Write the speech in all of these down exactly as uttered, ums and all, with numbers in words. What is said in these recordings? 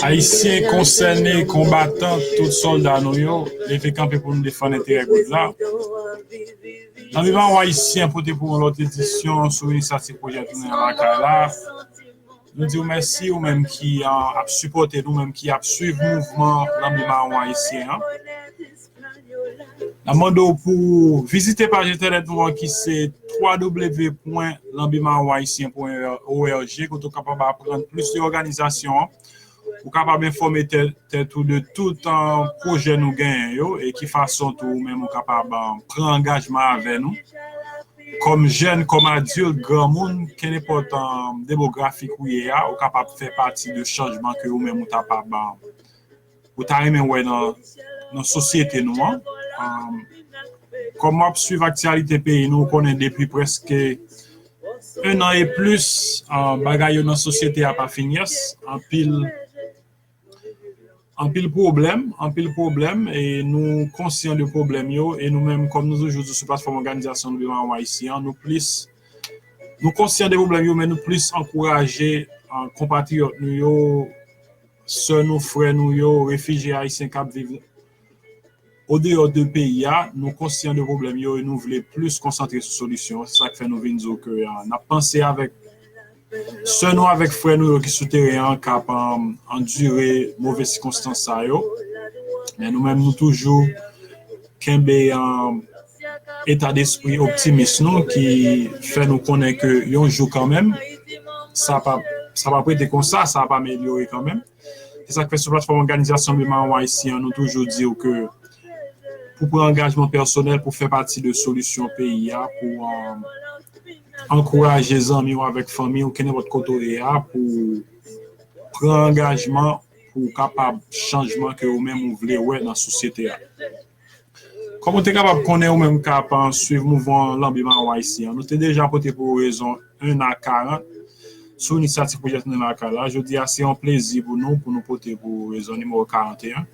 Ayisyen konsène, konbatan, tout sòlda nou yo, leve kanpe pou nou defann enterè gwoup la. Lanbi Mawon Ayisyen pote pou yon lòt edisyon sou inisyativ pwojè Tounen Lakay la. Nou di w mèsi, ou menm ki uh, ap sipòte nou, menm ki ap swiv mouvman Lanbi Mawon Ayisyen an. N ap mande w pou vizite paj entènèt nou an ki se w w w pwen lanbi mawon ayisyen pwen org, kote w kapab aprann plis de òganizasyon an. Ou kapab enfòme tèt ou de tout uh, pwojè nou genyen yo e ki fason tou ou menm ou kapab uh, pran angajman avè nou. Kòm jèn, kòm adilt, granmoun, kenenpòt uh, demografik ou ye a, ou kapab fè pati de chanjman ke ou menm ou ta pa ou ta renmen wè nan, nan sosyete nou an. Um, kòm w ap swiv aktyalite peyi nou, ou konnen depi prèske en an e plis, uh, bagay yo nan sosyete a pa fin yès. Anpil, anpil pwoblèm, anpil pwoblèm, e nou konsyan de pwoblèm yo, e nou menm, kòm nou toujou di sou platfòm òganizasyon Lanbi Mawon Ayisyen an, nou plis, nou konsyan de pwoblèm yo, men nou plis ankouraje uh, konpatriyòt nou yo, sè nou, frè nou yo, refijye ayisyen k ap viv odeyò de peyi a, nou konsyan de pwoblèm yo e nou vle plis konsantre sou solisyon. Se sa k fè nou vin di w ke uh, n ap panse avèk sè nou, avèk frè nou yo ki sou teren an, k ap um, andire move sikonstans sa yo. Men nou menm, nou toujou kenbe um, eta despri optimis nou ki fè nou konnen ke yon jou kanmenm, sa p ap, sa p ap rete konsa, sa ap amelyore kanmenm. Se sa k fè sou platfòm òganizasyon Lanbi Mawon Ayisyen an, nou toujou di w ke pou pran angajman pèsonèl, pou fè pati de solisyon peyi a, pou um, ankouraje zanmi w avèk fanmi w, kenenpòt kote w ye a, pou pran angajman pou w kapab chanjman ke ou menm ou vle wè nan sosyete a. Kòm ou te kapab konnen ou menm k ap uh, swiv mouvman Lanbi Mawon Ayisyen an, nou te deja pote pou ou rezon en a karant sou inisyativ pwojè Tounen Lakay la. Jodi a, se yon plezi pou nou, pou nou pote pou ou rezon nimewo karanteyen.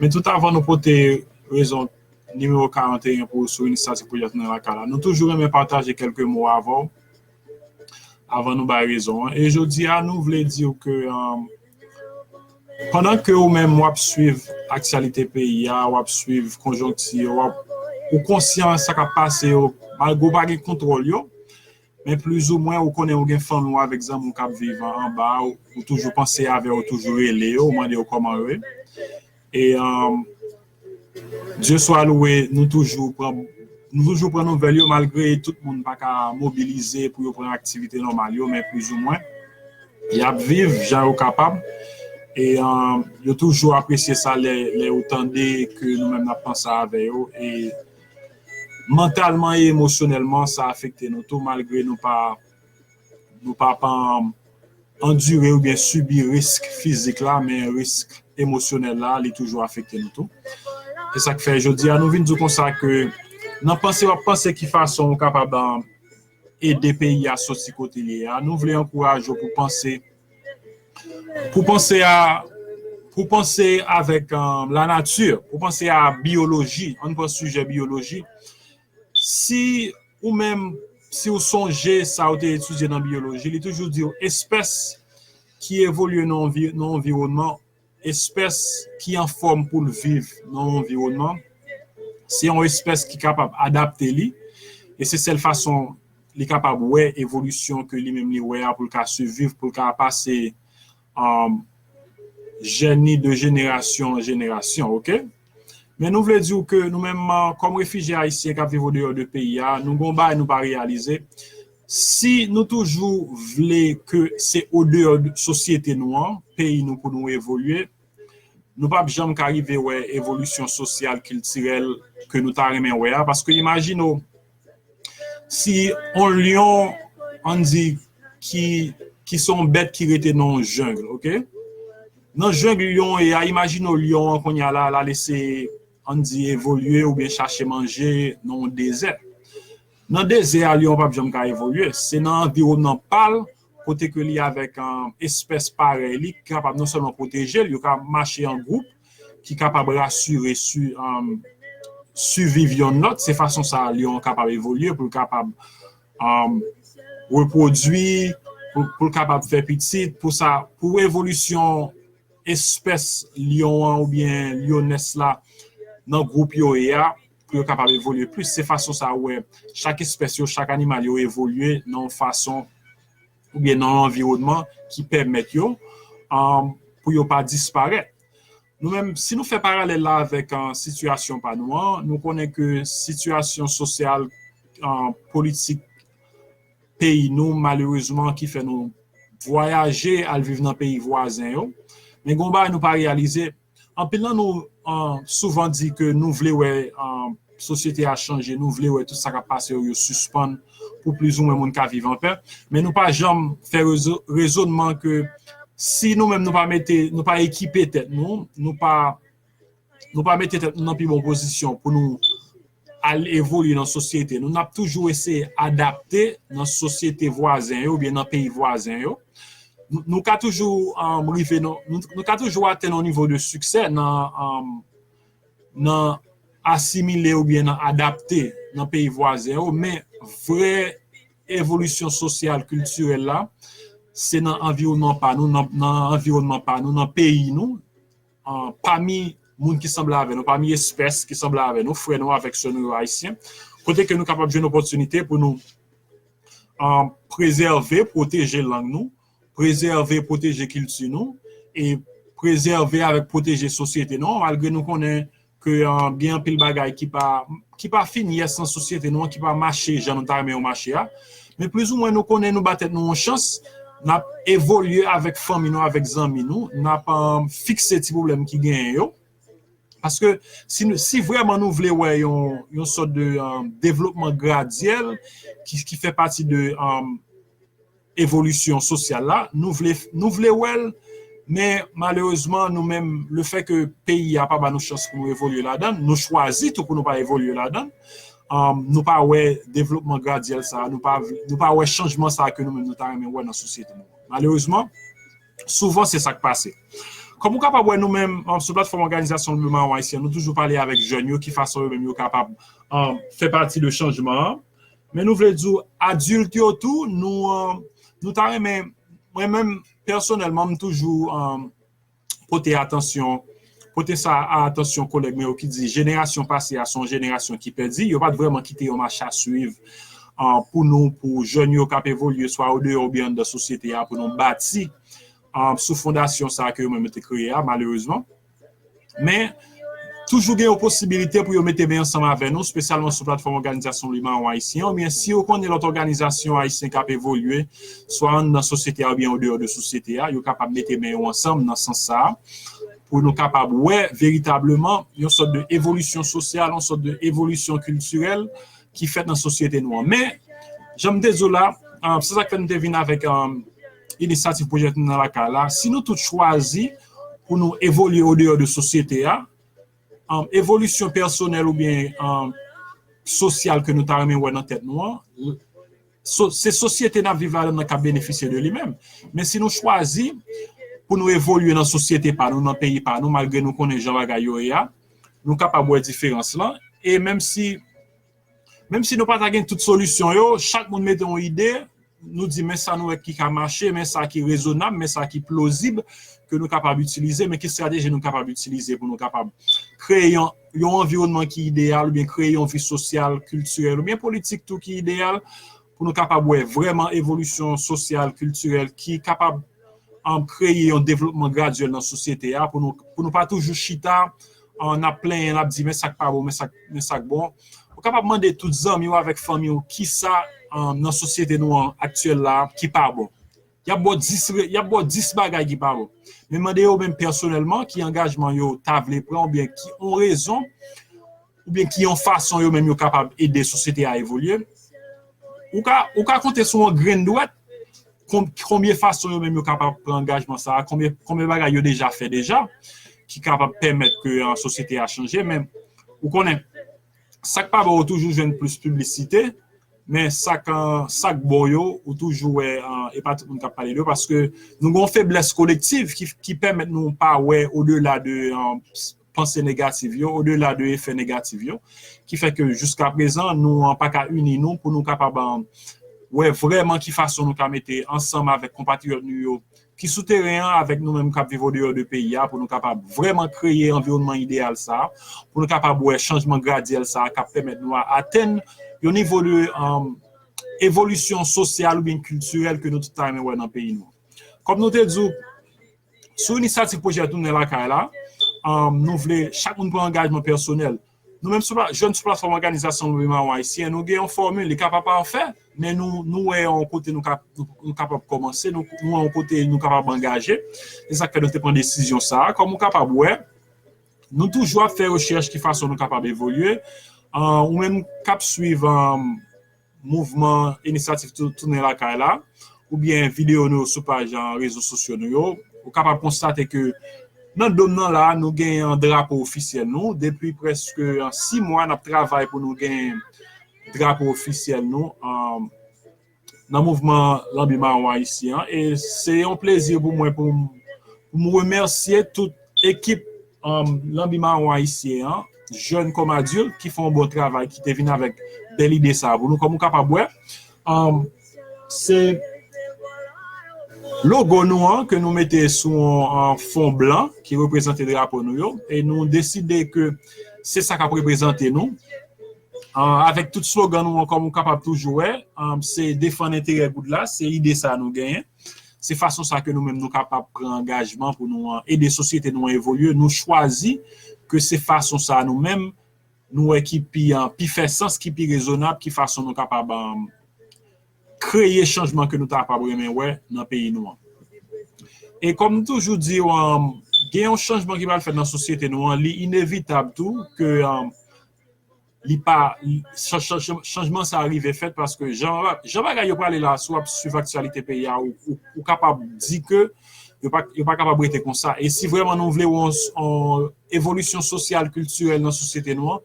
Men tout avan nou pote rezon nimewo karanteyen pou sou inisyativ pwojè Tounen Lakay la, nou toujou renmen pataje kèlke mo avè w avan nou bay rezon an. E jodi a, nou vle di w ke um, pandan ke ou menm w ap swiv aktyalite peyi a, w ap swiv konjonkti, w ap, ou konsyan sa k ap pase yo, malgre w pa gen kontwòl yo, men plizoumwen ou konnen ou gen fanmi w avèk zanmi w k ap viv an- anba, ou, ou toujou panse avè yo, ou toujou rele yo, ou mande yo kòman yo ye. E um, Dye swa louwe, nou toujou pran nou toujou pran nouvèl yo, malgre tout moun pa ka mobilize pou yo pran aktivite nòmal yo, men plizoumwen y ap viv jan yo kapab. E um, yo toujou apresye sa lè, lè yo tande ke nou menm n ap panse avè yo. E mantalman e emosyonèlman, sa afekte nou tou, malgre nou pa nou pa pa andire oubyen sibi risk fizik la, men risk emosyonèl la, li toujou afekte nou tou. Se sa k fè jodi a nou vin di w konsa ke nan panse w ap panse ki fason ou kapab ede peyi a soti kote l ye a. Nou vle ankouraje w pou panse pou panse a pou panse avèk um, lanati, pou panse a biyoloji. Ann pran sijè biyoloji. Si ou menm, si ou sonje sa ou te etidye nan biyoloji, li toujou di w espès ki evolye nan yon anviwònman, espès ki anfòm pou l viv nan yon anviwònman, se yon espès ki kapab adapte li, e se sèl fason li kapab wè evolisyon ke li menm li wè a pou l ka siviv, pou l ka pase um, jèn ni de jenerasyon an jenerasyon, oke? Men nou vle di w ke nou menm, kòm refijye ayisyen k ap viv odeyò de peyi a, nou gen yon bagay nou pa reyalize. Si nou toujou vle ke se odeyò sosyete nou an, peyi nou pou nou evolye, nou p ap janm ka rive wè evolisyon sosyal, kiltirèl ke nou ta renmen wè a. Paske imajine w, si yon lyon, ann di, ki, ki se yon bèt ki rete nan yon jeng, oke? Nan jeng lyon ye a, imajine w lyon an kounye a la, l al eseye, ann di, evolye oubyen chache manje nan yon dezè. Nan dezè a, lyon an p ap janm ka evolye. Se nan anviwònman pa l, kote ke li avèk um, espès parèy li, ki kapab non sèlman pwoteje l, yo ka mache an gwoup, ki kapab rasire su, um, siviv yonn lòt. Se fason sa a lyon an kapab evolye pou l kapab um, repwodui, pou, pou l kapab fè pitit, pou sa, pou evolisyon espès lyon an oubyen lyonès la nan gwoup yo ye a, pou yo kapab evolye plis. Se fason sa ou wè chak espès yo, chak animal yo evolye nan yon fason oubyen nan yon anviwònman ki pèmèt yo um, pou yo pa disparèt. Nou menm, si nou fè paralèl la avèk uh, sitiyasyon pa nou an, nou konnen ke sitiyasyon sosyal, uh, politik peyi nou, malerezman, ki fè nou vwayaje, al viv nan peyi vwazen yo. Men gen yon bagay nou pa reyalize. Anpil nan nou uh, souvan di ke nou vle wè uh, sosyete a chanje, nou vle wè tout sa k ap pase yo, yo sispann pou plizoumwen moun ka viv anpè. Men nou pa janm fè rezo- rezònman ke si nou menm nou pa mete, nou pa ekipe tèt nou, nou pa, nou pa mete tèt nou nan pi bon pozisyon pou nou al evolye nan sosyete nou, n ap toujou eseye adapte nan sosyete vwazen yo oubyen nan peyi vwazen yo. Nou, nou ka toujou um, rive nan, nou, nou ka toujou atenn yon nivo de siksè nan, um, nan asimile oubyen nan adapte nan peyi vwazen yo, men vrè evolisyon sosyal, kiltirèl la, se nan anviwònman pa nou, nan, nan anviwònman pa nou, nan peyi nou, uh, pami moun ki sanble avè nou, pami espès ki sanble avè nou, frè nou avèk sè nou yo ayisyen, kote ke nou kapab jwenn opòtinite pou nou uh, prezève, pwoteje lang nou, prezève, pwoteje kilti nou, e prezève avèk pwoteje sosyete nou, malgre nou konnen ke uh, gen anpil bagay ki pa, ki pa fin yès nan sosyete nou an, ki pa mache jan nou ta renmen yo mache a. Men plizoumwen nou konnen nou ba tèt nou yon chans, n ap evolye avèk fanmi nou, avèk zanmi nou, n ap uh, fikse ti pwoblèm ki genyen yo. Paske si, nou- si vrèman nou vle wè yon, yon sòt de um, devlopman gradyèl ki, ki fè pati de um, evolisyon sosyal la, nou vle, nou vle wè l, men malerezman, nou menm, lefè ke peyi a pa ba nou chans pou nou evolye ladan, nou chwazi tou pou nou pa evolye ladan, um, nou pa wè devlopman gradyèl sa, nou pa, nou pa wè chanjman sa ke nou menm nou ta renmen wè nan sosyete nou. Malerezman, souvan se sa k pase. Kòm ou kapab wè nou menm um, sou platfòm òganizasyon Lebe Mawon Ayisyen, nou toujou pale avèk jèn yo, ki fason yo menm yo kapab um, fè pati de chanjman an. Men nou vle di w, adilt yo tou, nou, uh, nou ta renmen, mwen menm, pèsonèlman, m toujou um, pote atansyon, pote sa a atansyon kolèg mwen yo ki di jenerasyon pase a se yon jenerasyon ki pèdi, yo pa t vrèman kite yon mach a swiv uh, pou nou, pou jèn yo k ap evolye swa odeyò oubyen anndan sosyete a, pou nou bati uh, sou fondasyon sa a ke yo menm yo te kreye a, malerezman. Men, toujou gen yon posibilite pou yo mete men ansanm avè nou, espesyalman sou platfòm òganizasyon Lebe Mawon Ayisyen, oubyen si yo konnen lòt òganizasyon ayisyen k ap evolye, swa anndan sosyete a oubyen andeyò de sosyete a, yo kapab mete men yo ansanm nan sans sa a, pou nou kapab wè veritableman yon sòt de evolisyon sosyal, yon sòt de evolisyon kiltirèl ki fèt nan sosyete nou an. Men, jan m te di w la, um, se sa k fè nou te vin avèk um, inisyativ pwojè Tounen nan lakay la. Si nou tout chwazi pou nou evolye odeyò de sosyete a, um, evolisyon pèsonèl oubyen um, sosyal ke nou ta renmen wè nan tèt nou an, so, se sosyete n ap viv ladan nan k ap benefisye de li menm. Men si nou chwazi pou nou evolye nan sosyete pa nou, nan peyi pa nou, malgre nou konnen jan bagay yo ye a, nou kapab wè diferans lan. E menm si Menm si nou pa ta gen tout solisyon yo, chak moun mete yon ide, nou di men sa nou wè ki ka mache, men sa ki rezonab, men sa ki plozib ke nou kapab itilize, men ki estrateji nou kapab itilize pou nou kapab kreye yon, yon anviwònman ki ideyal oubyen kreye yon vi sosyal, kiltirèl oubyen politik tou ki ideyal pou nou kapab wè vrèman evolisyon sosyal, kiltirèl ki kapab um, kreye yon devlopman gradyèl nan sosyete a pou nou, pou nou pa toujou chita, um, n ap plenyen, n ap di men sa k pa bon, men sa k, men sa k bon. Ou kapab mande tout zanmi w avèk fanmi w kisa um, nan sosyete nou an aktyèl la ki pa bon. Y ap ba w dis, re- y ap ba w dis bagay ki pa bon. Men mande yo menm pèsonèlman ki angajman yo ta vle pran oubyen ki yon rezon oubyen ki yon fason yo menm yo kapab ede sosyete a evolye. Ou ka, ou ka konte sou yon grenn dwèt kon- konbyen fason yo menm yo kapab pran angajman sa a, konbyen, konbyen bagay yo deja fè deja ki kapab pèmèt ke uh, sosyete a chanje. Men ou konnen, sa k pa bon yo toujou jwenn plis piblisite, men sa k, uh, sa k bon yo, ou toujou wè, uh, e pa tout moun k ap pale de yo, paske nou gen yon feblès kolektiv ki, ki pèmèt nou pa wè odela de uh, panse negatif yo, odela de efè negatif yo, ki fè ke jiska prezan, nou an pa ka ini nou pou nou kapab an, wè vrèman ki fason nou ka mete ansanm avèk konpatriyòt nou yo ki sou teren an, avèk nou menm k ap viv odeyò de peyi a, pou nou kapab vrèman kreye anviwònman ideyal sa a, pou nou kapab wè chanjman gradyèl sa a k ap pèmèt nou a atenn yon nivo de um, evolisyon sosyal oubyen kiltirèl ke nou tout ta renmen wè nan peyi nou. Kòm nou te di w, sou inisyativ pwojè Tounen Lakay la, um, nou vle chak moun pran angajman pèsonèl. Nou menm sou pla- jèn sou platfòm òganizasyon Lobby Mawon Ayisyen, nou gen yon fòmil, li ka pa pafè, men nou, nou wè yon kote nou, ka, nou, nou kapab kòmanse, nou, nou wè yon kote nou kapab angaje. Se sa k fè nou te pran desizyon sa a. Kòm ou kapab wè, nou toujou ap fè rechèch ki fason nou kapab evolye. Uh, ou menm k ap swiv um, mouvman inisyativ Tou- Tounen Lakay la, oubyen videyo nou yo sou paj an rezo sosyo nou yo, ou kapab konstate ke nan dòm nan la, nou gen yon drapo ofisyèl nou. Depi prèske an sis mwa, n ap travay pou nou gen drapo ofisyèl nou. Um, nan mouvman Lanbi Mawon Ayisyen an. E se yon plezi pou mwen pou m, pou m remèsye tout ekip um, Lanbi Mawon Ayisyen an, jèn kòm adilt, ki fè yon bon travay, ki te vin avèk bèl ide sa a pou nou. Kòm ou kapab wè, um, se logo nou an ke nou mete sou yon fon blan ki reprezante drapo nou yo, e nou deside ke se sa k ap reprezante nou. Uh, avèk tout slogan nou an, kòm ou kapab toujou wè, um, se defann enterè goud la, se ide sa nou genyen. Se fason sa ke nou menm nou kapab pran angajman pou nou uh, ede sosyete nou an evolye. Nou chwazi ke se fason sa nou menm nou wè ki pi, uh, pi fè sans, ki pi rezonab, ki fason nou kapab um, kreye chanjman ke nou ta kapab renmen wè nan peyi nou an. E kòm nou toujou di, um, gen yon chanjman ki pral fèt nan sosyete nou an, li inevitab tou ke um, li pa li- chan- chan- chan- chanjman sa rive fèt paske jan, jan bagay yo prale la, si w ap swiv aktyalite peyi a, ou, ou, ou kapab di ke yo pa, yo pa kapab rete konsa. E si vrèman nou vle wè yon, yon evolisyon sosyal, kiltirèl nan sosyete nou an,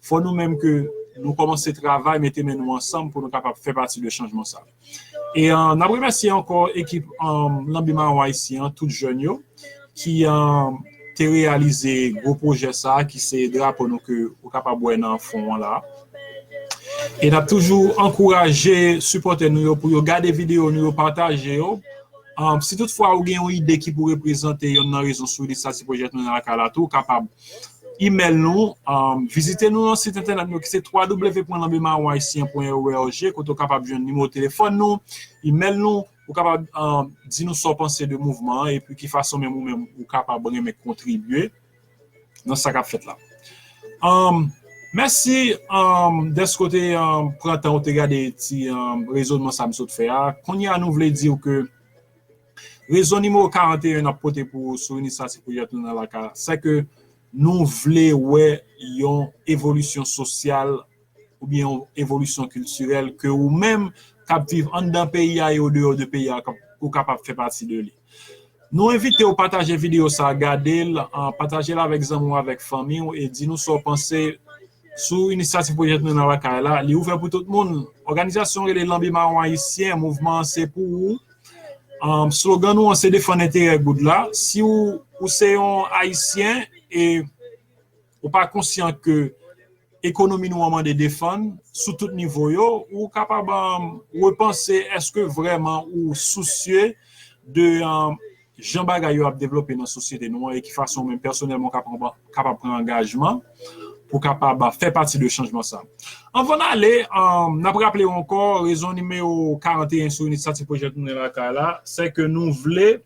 fò nou menm ke nou kòmanse travay, mete men nou ansanm pou nou kapab fè pati de chanjman sa. E uh, n ap remèsye ankò ekip um, Lanbi Mawon Ayisyen an, tout jèn yo, ki um, te reyalize gwo pwojè sa a, ki se drapo nou ke ou kapab wè nan fon an la. E n ap toujou ankouraje sipòtè nou yo pou yo gade videyo nou yo, pataje yo. Um, si toutfwa ou gen yon ide ki pou reprezante yon nan rezon sou inisyativ pwojè Tounen Lakay la tou, ou kapab email nou, um, vizite nou nan sit entènèt nou ki se w w w pwen lanbi mawon ayisyen pwen org, kote w kapab jwenn nimewo telefòn nou, email nou, ou kapab um, di nou sa w panse de mouvman an epi ki fason menm ou menm ou kapab renmen kontribye nan sa k ap fèt la. Um, mèsi um, dèske w te um, pran tan ou te gade ti um, rezònman sa m sot fè a. Kounye a nou vle di w ke rezon nimewo karant e en n ap pote pou ou sou inisyativ pwojè Tounen Lakay la, se ke nou vle wè yon evolisyon sosyal oubyen yon evolisyon kiltirèl ke ou menm k ap viv anndan peyi a e odeyò de peyi a k ap- ou kapab fè pati de li. Nou envite w pataje videyo sa a, gade l, uh, pataje l avèk zanmi w, avèk fanmi w e di nou sa w panse sou inisyativ pwojè Tounen Lakay la. Li ouvè pou tout moun. Òganizasyon rele Lanbi Mawon Ayisyen, mouvman an se pou ou. Um, slogan nou an se defann enterè goud la. Si ou, ou se yon Ayisyen e ou pa konsyan ke ekonomi nou an mande defann sou tout nivo yo, ou kapab um, repanse èske vrèman ou sousye de um, jan bagay yo ap devlope nan sosyete nou an e ki fason ou menm pèsonèlman w kapab, kapab pran angajman pou kapab uh, fè pati de chanjman sa. Anvan n ale, um, n ap raple w ankò rezon nimewo karant e en sou inisyativ pwojè Tounen Lakay la, se ke nou vle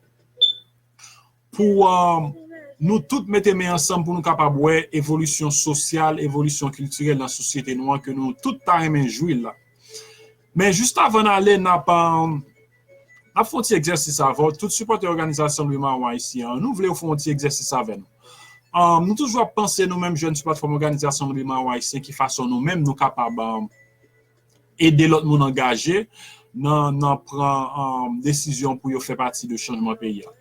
pou um, nou tout mete men ansanm pou nou kapab wè evolisyon sosyal, evolisyon kiltirèl nan sosyete nou an ke nou tout ta renmen jwi la. Men jis avan n ale, n ap, um, n ap fè yon ti egzèsis avè w, tout sipòtè òganizasyon Lwi Mawon Ayisyen an, nou vle w fè yon ti egzèsis avè nou. Um, nou toujou ap panse nou menm jèn sou platfòm òganizasyon Lwi Mawon Ayisyen ki fason nou menm nou kapab um, ede lòt moun angaje nan, nan pran um, desizyon pou yo fè pati de chanjman peyi a.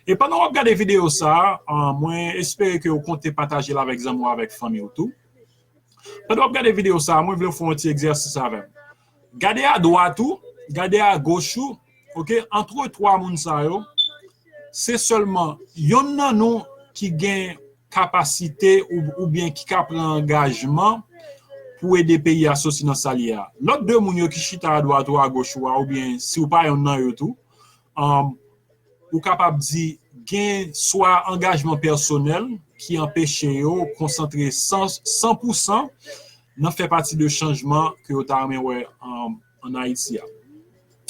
E pandan w ap gade videyo sa a, um, mwen espere ke w konte pataje l avèk zanmi w, avèk fanmi w tou. Pandan w ap gade videyo sa a, mwen vle w fè yon ti egzèsis avè m. Gade adwat ou, gade agoch ou, ok, antre twa moun sa yo, se sèlman yonn nan nou ki gen kapasite ou, oubyen ki ka pran angajman pou ede peyi a soti nan sa l ye a. Lòt de moun yo ki chita adwat ou agoch ou a, oubyen si w pa yonn nan yo tou, um, ou kapab di gen swa angajman pèsonèl ki anpeche yo konsantre san, san pou san nan fè pati de chanjman ke yo ta renmen wè, um, ann Ayiti a.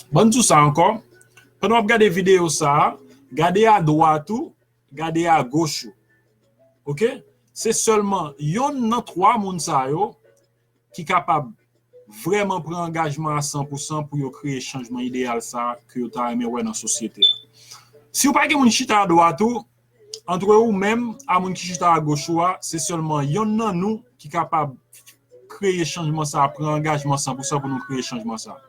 Ban m di w sa ankò, pandan w ap gade videyo sa a, gade adwat ou, gade agoch ou. Oke? Se sèlman yonn nan twa moun sa yo ki kapab vrèman pran angajman a san pou san pou yo kreye chanjman ideyal sa a ke yo ta renmen wè nan sosyete a. Si w pa gen moun chita adwat ou, antre ou menm a moun ki chita agoch ou a, se sèlman yonn nan nou ki kapab kreye chanjman sa a, pran angajman san pou san pou nou kreye chanjman sa a.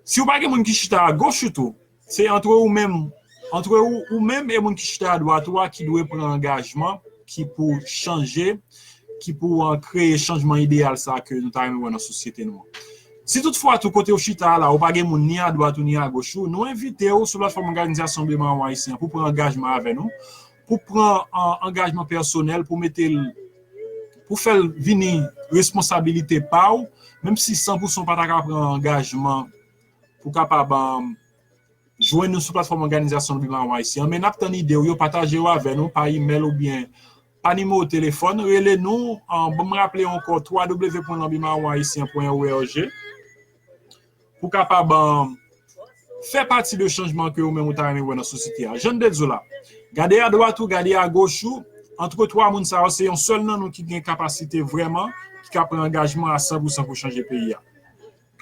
Si w pa gen moun ki chita agoch ou tou, se antre ou menm, antre ou, ou menm e moun ki chita adwat ou a ki dwe pran angajman ki pou chanje, ki pou, uh, kreye chanjman ideyal sa a ke nou ta renmen wè nan sosyete nou an. Si toutfwa tou kote w chita a la, ou pa gen moun ni adwat ou ni agoch ou, nou envite w sou platfòm Òganizasyon Bri Mawon Ayisyen an pou pran angajman avè nou, pou pran, uh, angajman pèsonèl, pou mete l, pou fè l vini responsabilite pa w, menm si san pou san w pa ta ka pran angajman pou kapab, um, jwenn nou sou platfòm Òganizasyon Bri Mawon Ayisyen an, men n ap tann ide w yo, pataje yo avè nou pa imèl oubyen pa nimewo telefòn. Rele nou, uh, ban m raple ankò, twa w w pwen lanbimawonayisyen pwen org, pou kapab, um, fè pati de chanjman ke ou menm ou ta renmen wè nan sosyete a. Jan n te di w la, gade adwat ou, gade agoch ou, antre twa moun sa yo, se yon sèl nan nou ki gen kapasite vrèman, ki ka pran angajman a san pou san pou chanje peyi a.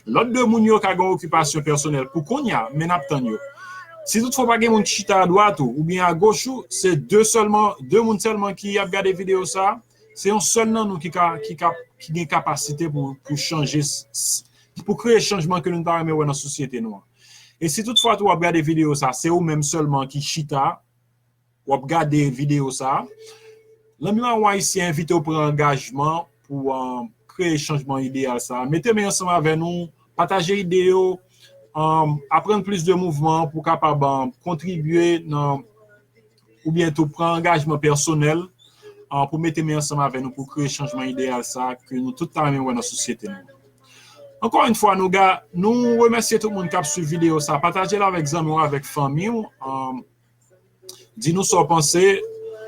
Lòt de moun yo ka gen yon okipasyon pèsonèl pou kounye a, men n ap tann yo. Si toutfwa pa gen moun ki chita adwat ou oubyen agoch ou, se de sèlman, de moun sèlman ki ap gade videyo sa a, se yon sèl nan nou ki ka, ki ka, ki gen kapasite pou, pou chanje, s-, s-, pou kreye chanjman ke nou ta renmen wè nan sosyete nou an. E si toutfwa tou w ap gade videyo sa a, se ou menm sèlman ki chita, w ap gade videyo sa a, Lanbi Mawon Ayisyen envite w pran angajman pou, um, kreye chanjman ideyal sa a. Mete men ansanm avè nou, pataje ide yo, um, aprann plis de mouvman an pou kapab, um, kontribye nan, oubyen tou pran angajman pèsonèl, uh, pou mete men ansanm avè nou pou kreye chanjman ideyal sa a ke nou tout ta renmen wè nan sosyete nou. Ankò yon fwa, nou ga-, nou remèsye tout moun k ap swiv videyo sa a. Pataje l avèk zanmi w, avèk fanmi w. Um, Di nou sa w panse.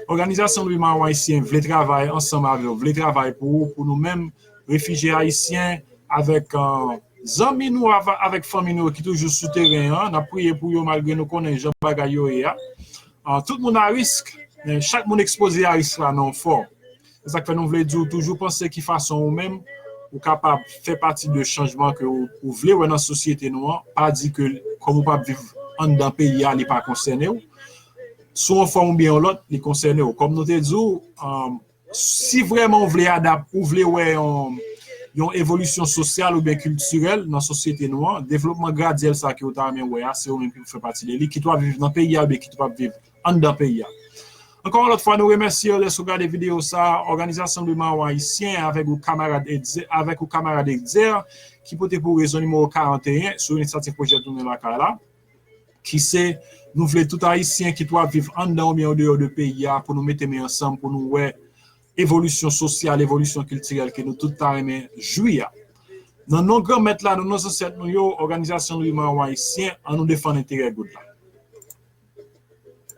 Òganizasyon Lanbi Mawon Ayisyen vle travay ansanm avè w, vle travay pou ou, pou nou menm, refijye ayisyen, avèk, uh, zanmi nou, avè-, avèk fanmi nou ki toujou sou teren an. N ap priye pou yo malgre nou konnen jan bagay yo ye a. Uh, tout moun a risk, men chak moun ekspoze a risk la nan yon fòm. Se sa k fè nou vle di w toujou panse ki fason ou menm ou kapab fè pati de chanjman ke ou, ou vle wè nan sosyete nou an. Pa di ke kòm ou p ap viv anndan peyi a, li pa konsène w. Sou yon fòm oubyen yon lòt, li konsène w. Kòm nou te di w, um, si vrèman ou vle adap-, ou vle wè yon, yon evolisyon sosyal oubyen kiltirèl nan sosyete nou an, devlopman gradyèl sa ke ou ta renmen wè a, se ou menm ki pou fè pati de li, kit w ap viv nan peyi a oubyen kit w ap viv anndan peyi a. Ankò yon lòt fwa, nou remèsye w dèske w gade videyo sa a. Òganizasyon Lanbi Mawon Ayisyen avèk ou kamarad Edzer, avèk ou kamarad Edzer, ki pote pou ou rezon nimewo karanteyen sou inisyativ pwojè Tounen Lakay la, ki se nou vle tout Ayisyen kit w ap viv anndan oubyen andeyò de peyi a, pou nou mete men ansanm, pou nou wè evolisyon sosyal, evolisyon kiltirèl ke nou tout ta renmen jwi a. Nan non Granmèt la, nan non zansèt nou yo, Òganizasyon Lanbi Mawon Ayisyen, an nou defann enterè goud la.